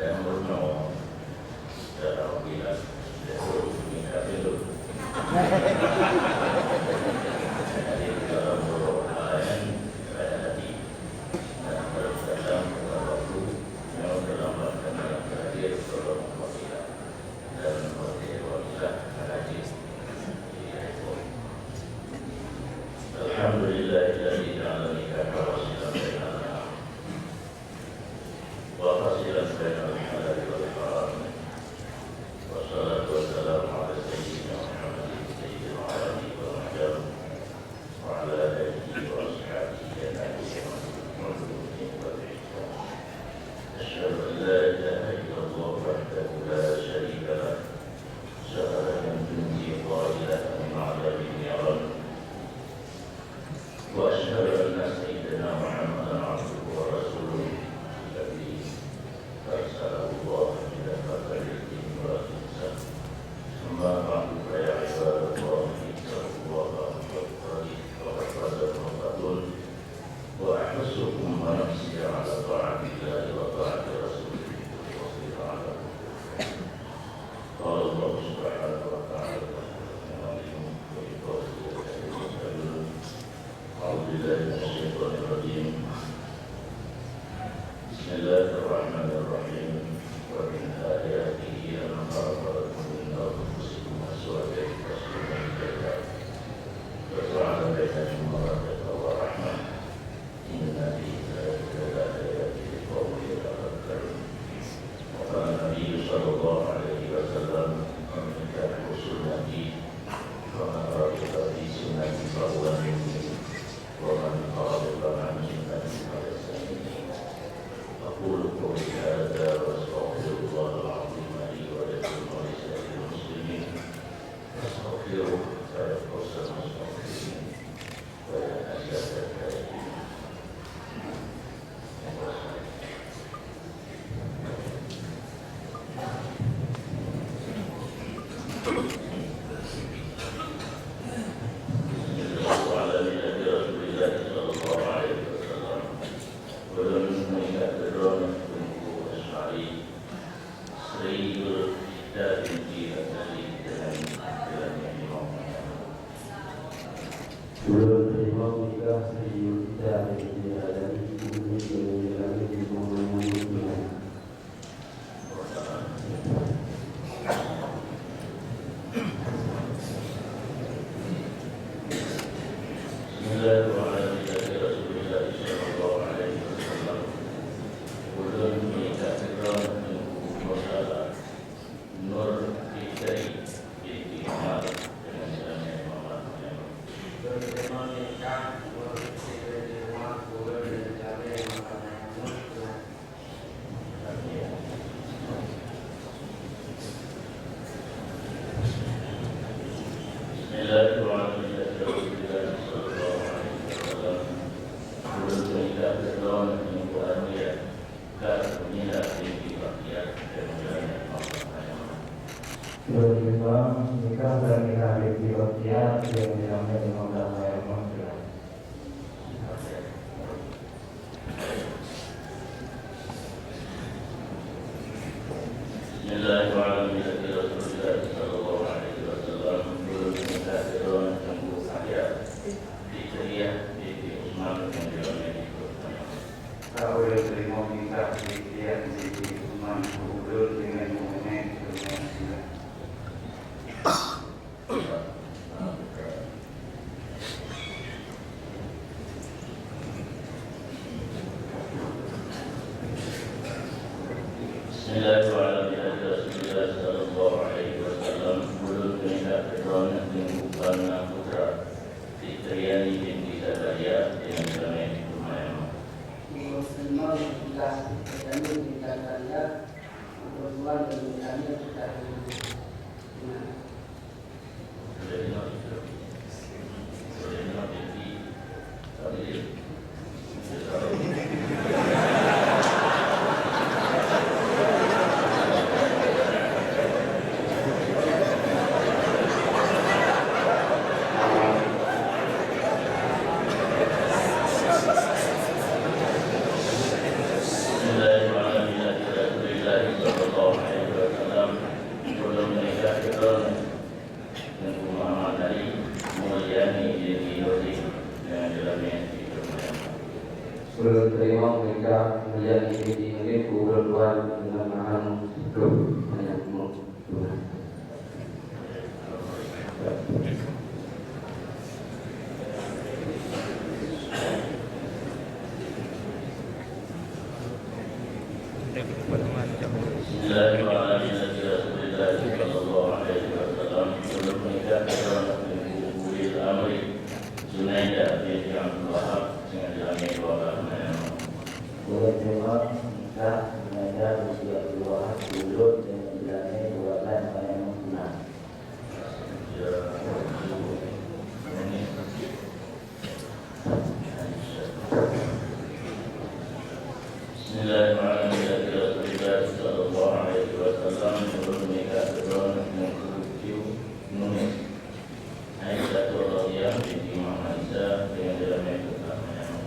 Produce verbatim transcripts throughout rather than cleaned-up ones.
Meurunoe, cara bilang, betul, ini kafir. Jadi, dalam beberapa ayat, saya hati, dan dalam waktu, yang terlambat dan dalam terakhir, tolong wakilah. Dan wakilah, wakilah, haji. Alhamdulillahilladzi ja'alani kama wasilan bainana. وفاصلا بين الحلال والحرام. والصلاة والسلام على سيدنا محمد سيد العالم والعجم، وعلى آله وأصحابه أجمعين. أشهد أن لا إله إلا الله وحده لا شريك له، شهادة تنجي قائلها من عذاب النيران. وأشهد أن سيدنا محمدا عبده ورسوله الذي أرسله الله كافة للجن والإنس. أما بعد، فيا عباد الله، اتقوا الله حق تقاته، فقد فاز المتقون. وأحثكم ونفسي على طاعة الله وطاعة رسوله في كل وقت وعلى كل حال. قال الله سبحانه وتعالى: أعوذ بالله من الشيطان الرجيم. بسم الله الرحمن الرحيم. ومن آياته أن خلق لكم من أنفسكم أزواجا لتسكنوا إليها وجعل بينكم مودة ورحمة. إن في ذلك لآيات لقوم يتفكرون. وقال النبي صلى الله عليه وسلم: النكاح سنتي، فمن رغب في سنتي فهو مني، ومن رغب عن سنتي فليس مني. أقول قولي هذا وأستغفر الله العظيم لي ولكم ولسائر المسلمين، فاستغفروه فيا فوز المستغفرين. Ulôn teurimong nikah Sri Yulfita binti Adani, Umi Yulfita binti Muhammad Yulfita. Bismillahirrahmanirrahim. Ulôn meuningkat keudroe Teungku Nur Salah, Nur Fitri binti Umar deungon Jamil Muhammad Munir. Ulôn teurimong nikah Nur Fitri binti Umar, ulôn deungon Jamil Muhammad Munir. Bismillahirrahmanirrahim. Ulôn meuningkat keudroe Teungku Asia, Kak Nina binti Bahtiar, deungon Jamil Muhammad Munir. Ulôn teurimong nikah Kak Nina binti Bahtiar deungon Jamil Muhammad Munir. Bismillahirrahmanirrahim. Rasulullah sallallahu alaihi wasallam, ulôn nikah keudroe Teungku Asia, Fitriah binti Usman, nyang jeuet lé Teungku Asia. Ka ulôn teurimong nikah Fitriah binti Usman, ulôn deungon Muhammad. Bismillahirrahmanirrahim. Rasulullah sallallahu alaihi wasallam, ulôn meuningkat keudroe Teungku Karna Putra, Fitriani binti Zakaria, deungon Jamil binti Umayyah. Ulôn teurimong nikah Fitriani binti Zakaria, ulôn tuan deungon Jamil Putra. Bismillahirrahmanirrahim. Ulôn teurimong nikah Mulyani binti Nuril keu ulôn tuan deungon mahar siploh manyang meutunah. Bismillahirrahmanirrahim. Ulôn meuninggai keudroe Teungku Ulil Amri Junaida binti Abdul Wahab, singoh jeulamé dua blah manyang. Ulôn teurimong nikah Junaida binti Abdul Wahab keu ulôn, singoh jeulamé dua blah manyang meutunah. Bismillahirrahmanirrahim. Ila hadrati Rasulillah sallallahu alaihi wasallam, ulôn meuninggai keudroe Teungku Cucu Nunik Aisyah radhiyallahu binti Muhammad Isa, singoh jeulamé dua blah manyang.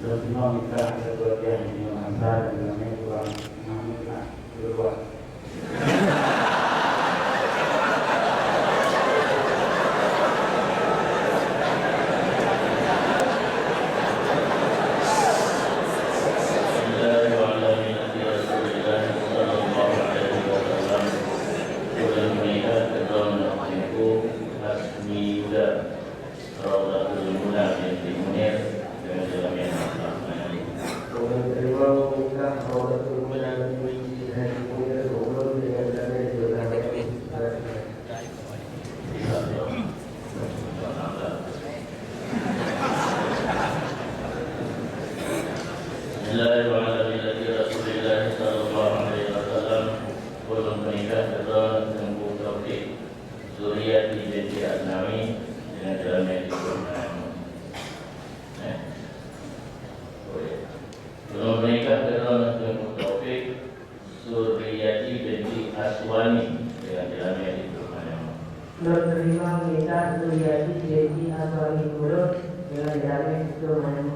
Ulôn teurimong nikah Aisyah radhiyallahu binti Muhammad Isa, singoh jeulamé dua blah manyang meutunah. Raudhatul Muna binti Munir, dengan jeulamé Abdullah Manyang. Ulôn teurimong nikah Raudhatul Muna binti Haji Munir keu ulôn, dengan jeulamé Abdullah Manyang. Bismillahirrahmanirrahim. Rasulillah sallallahu alaihi wasallam, ulôn meuninggai keudroe Teungku Taufik Zuriati binti Asnawi, dengan jeulamé Teungku Manyang. Eh? Oh, ya. Ulôn meuninggai keudroe Teungku Taufik Zuriati binti Aswani, dengan jeulamé Teungku Manyang. Ulôn teurimong nikah Zuriati binti Aswani keu ulôn, dengan jeulamé Teungku Manyang.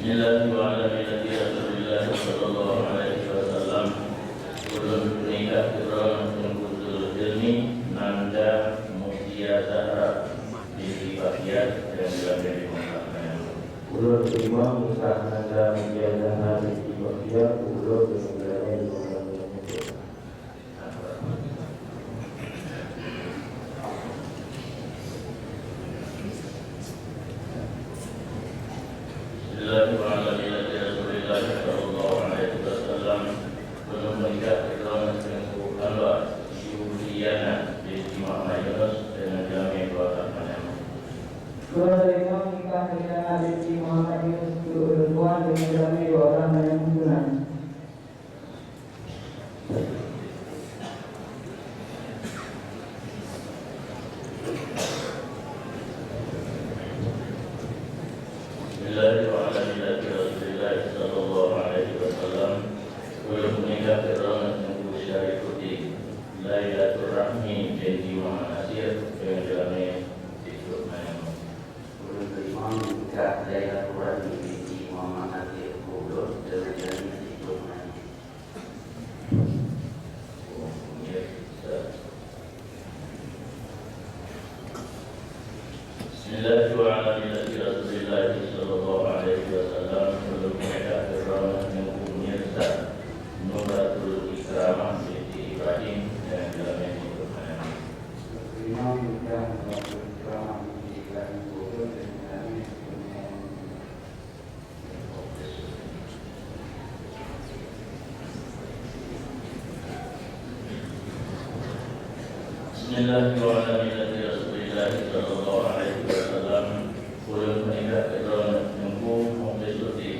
Bismillahirrahmanirrahim. Rasulillah sallallahu alaihi wasallam, ulôn nikah keudroe Teungku Zulhilmi Nanda Mutia Zahra binti Bakhiar, dengan jeulamé Teungku Manyang. Ulôn teurimong nikah Nanda Mutia Zahra binti Bakhiar keu ulôn, dengan jeulamé Teungku Manyang. Bismillahirrahmanirrahim. Rasulillah sallallahu alaihi wasallam, ulôn meuninggai keudroe Teungku Anwar Yuliana binti Muhammad Yunus, dengan jeulamé dua blah manyang. Ulôn teurimong nikah Yuliana binti Muhammad Yunus keu ulôn tuan, dengan jeulamé dua blah manyang meutunah. Bismillahirrahmanirrahim. Rasulillah sallallahu alaihi wasallam, ulôn meuninggai keudroe Teungku Syarifuddin Lailaturrahmi binti Muhammad Nasir, dengan jeulamé Teungku Manyang. Ulôn teurimong nikah Lailaturrahmi binti Muhammad Nasir keu ulôn, dengan jeulamé Teungku Manyang. Bismillahirrahmanirrahim. Rasulillah sallallahu alaihi wasallam, ulôn meuninggai keudroe Teungku Mirza Nuratul Ikramah binti Ibrahim, dengan jeulamé Teungku Manyang. Teurimong nikah Nuratul Ikramah binti Ibrahim keu ulôn, dengan jeulamé Teungku Manyang. Bismillahirrahmanirrahim. Rasulillah sallallahu alaihi wasallam, ulôn meuninggai keudroe Teungku Mukhlisuddin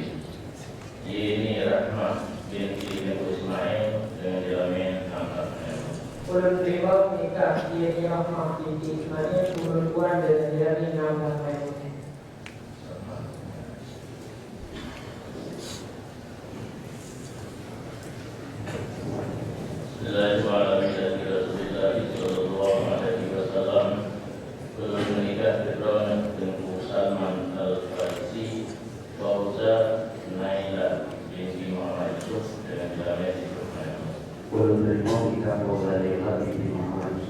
Yeni Rahmah binti Teungku Ismail, dengan jeulamé Hamzah. Ulôn teurimong nikah Yeni Rahmah binti Ismail keu ulôn tuan, dengan jeulamé Hamzah. Bismillahirrahmanirrahim. Rasulillah sallallahu alaihi wasallam, ulôn meuninggai keudroe Teungku Salman Al-Farisi, Fauza Naila binti Muhammad Yusuf, dengan jeulamé Teungku Manyang. Ulôn teurimong nikah Fauza Naila binti Muhammad Yusuf.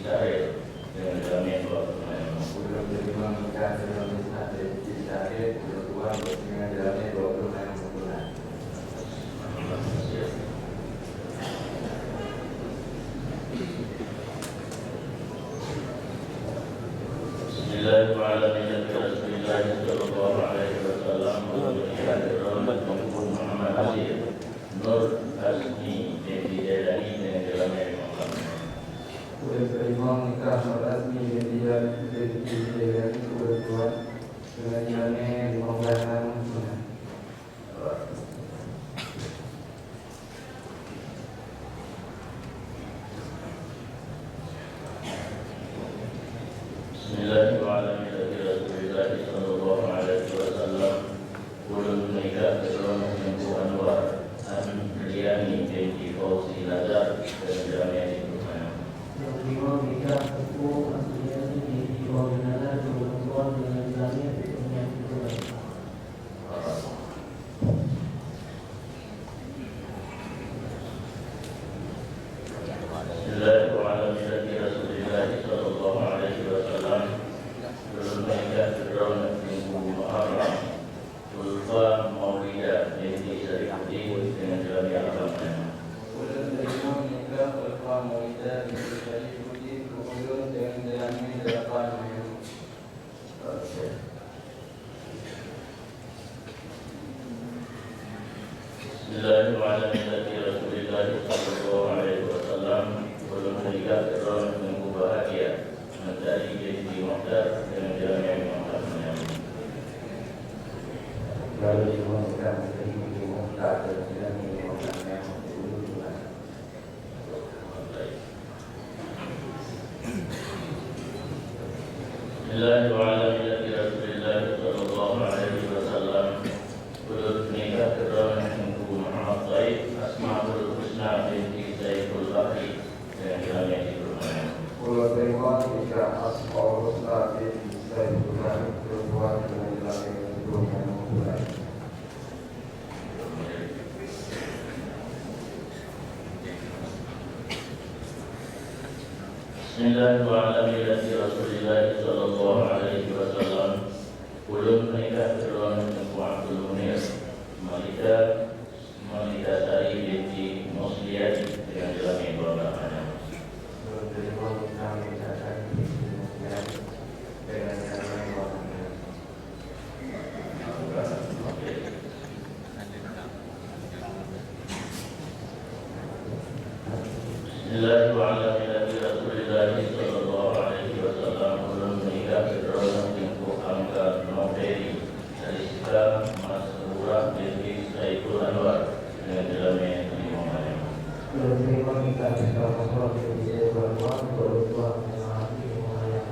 Syahrir dengan jamin dua puluh lima. Ulôn teurimong nikah lôn ngon Syahrir binti Syahrir, ulôn tuan, dengan jamin dua puluh lima bulan. بسم الله وعلى ملة رسول الله صلى الله عليه وسلم. Ulôn nikah lôn ngon Teungku Muhammad Nasir, Nur Azmi binti Jailani dengan jamin Imam Ahmad. Ulôn teurimong nikah Nur Azmi binti Jailani, binti Jailani, ulôn tuan, dengan jamin lima belas tahun. بسم الله وعلى ملة رسول الله صلى الله عليه وسلم. Ulôn nikah lôn ngon Teungku Anwar Andriani binti Fauzi Nazar dengan jamin Imam Ahmad. Ulôn teurimong nikah Teungku Andriani binti Fauzi Nazar, ulôn tuan, dengan jamin Imam Ahmad. بسم الله وعلى ملة رسول الله صلى الله عليه وسلم. Ulôn nikah lôn ngon Teungku Muharram Ulfa Maulida binti Syarifuddin dengan jamin Imam Ahmad. Ulôn teurimong nikah Ulfa Maulida binti Syarifuddin, ulôn dengan jamin delapan Maulid. بسم الله وعلى ملة رسول الله صلى الله عليه وسلم. Ulôn nikah lôn ngon Teungku Bahagia Mentari binti Mukhtar dengan jamin Imam Ahmad. Lalu semua nikah Mentari binti Mukhtar dengan jamin Imam Ahmad. بسم الله وعلى ملة رسول الله صلى الله عليه وسلم. Ulôn nikah lôn ngon Teungku Muhammad Taib, Asmaul Husna binti Saiful Bahri dengan jamin Imam Ahmad. Ulôn teurimong nikah Asmaul Husna binti Saiful Bahri, ulôn tuan, dengan jamin Imam Ahmad. بسم الله وعلى ملة رسول الله صلى الله عليه وسلم. Ulôn nikah lôn ngon Teungku Abdul Munir, Malika, Malika Sari binti Musliani dengan jamin Imam Ahmad. Ulôn teurimong nikah Malika Sari binti Musliani dengan jamin Imam Ahmad. بسم الله وعلى ملة رسول الله صلى الله عليه وسلم. Ulôn nikah lôn ngon Teungku Hamka Noferi, Rizka Masrurah binti Saiful Anwar, dengan jamin Imam Ahmad. Ulôn teurimong nikah Rizka Masrurah binti Saiful Anwar, ulôn tuan, dengan jamin Imam Ahmad.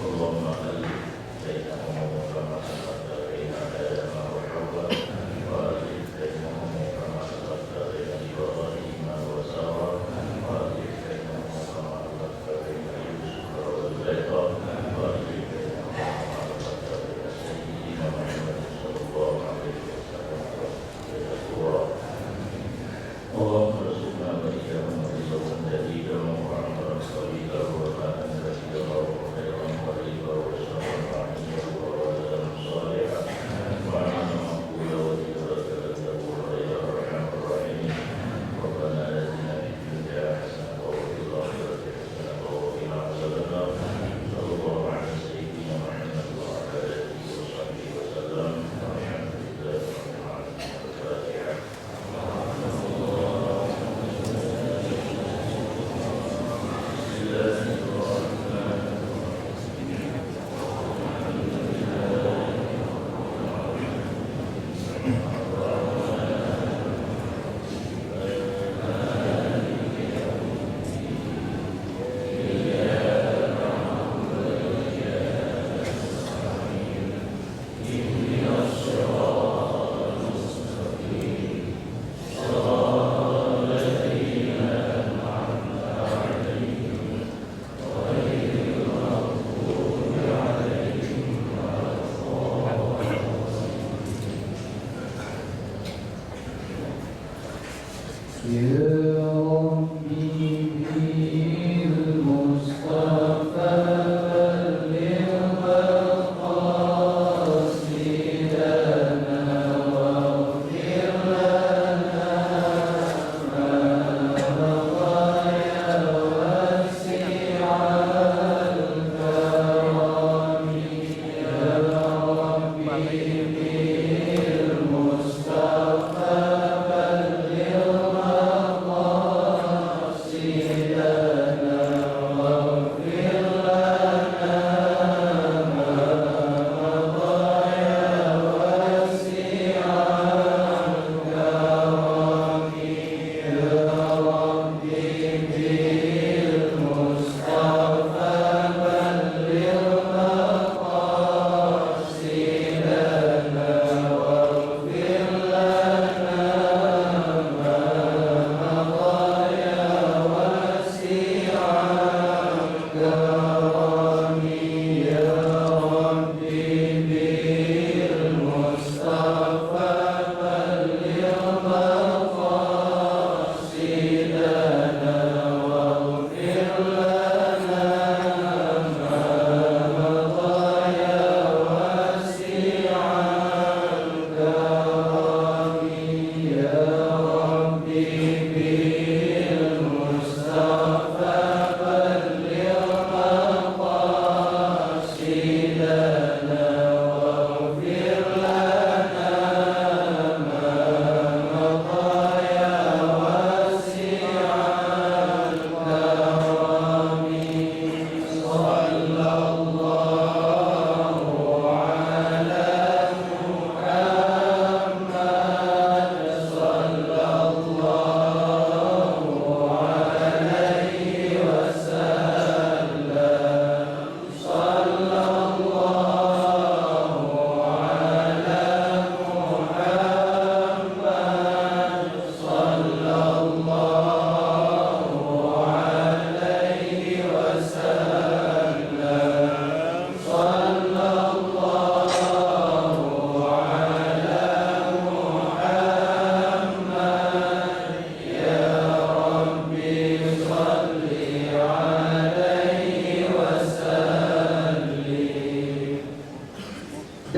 اللهم ألف بينهم كما ألفت بين آدم وحواء، وألف بينهم كما ألفت بين إبراهيم وسارة، وألف بينهم كما ألفت بين يوسف وزليخا، وألف بينهم كما ألفت بين سيدنا محمد صلى الله عليه وسلم. اللهم ارزقنا وإياهم رزقا جديدا وعملا طويلا وأهلا كثيرا وخيرا قريبا ورزقا طيبا وولدا صالحا وعملا مقبولا وتجارة لن تبور يا أرحم الراحمين. ربنا آتنا في الدنيا حسنة وفي الآخرة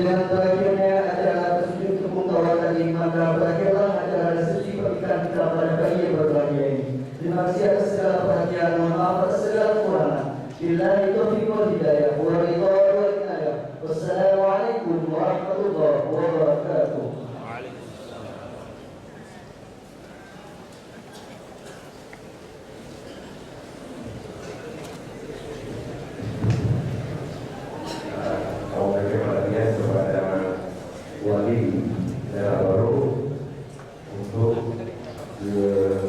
Dengan berakhirnya acara tersebut, tepuk tangan lagi, maka berakhirlah acara resepsi pernikahan kita pada pagi yang berbahagia ini. Terima kasih atas segala perhatian, mohon maaf atas segala kekurangan. Billahi taufiq wal hidayah, wa ridha wal inayah. Wassalamualaikum warahmatullahi wabarakatuh. Kami berikan perhatian kepada wali dara baru untuk, eh,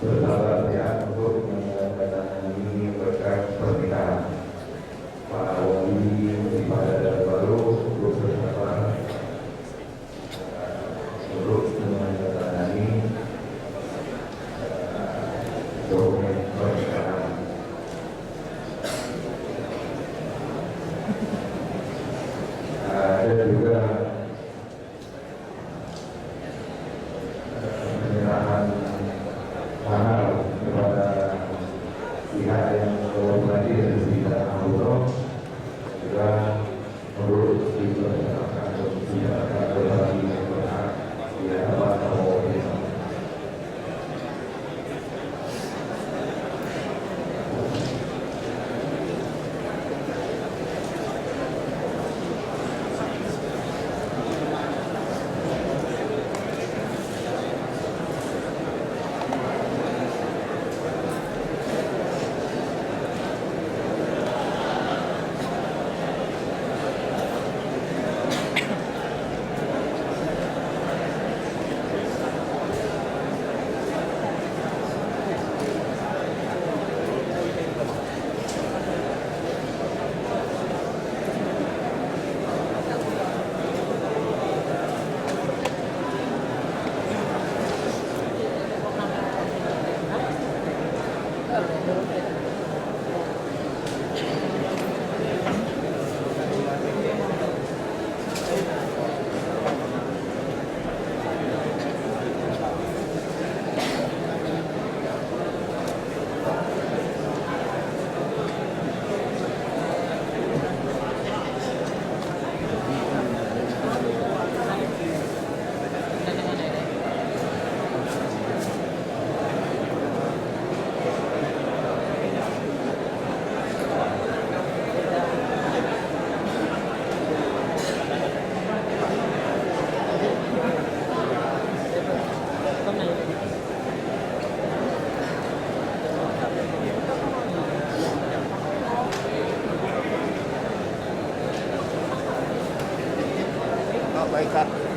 bersabar, ya, untuk menandatangani berkas pernikahan. Para wali daripada dara baru untuk bersabar. Untuk menandatangani dokumen pernikahan. Ada juga penyerahan mahar kepada pihak yang berwajib dari pihak Allah. Juga untuk dipersilakan untuk tidak akan berbagi yang berhak di hadapan Allah. Baik, Kak.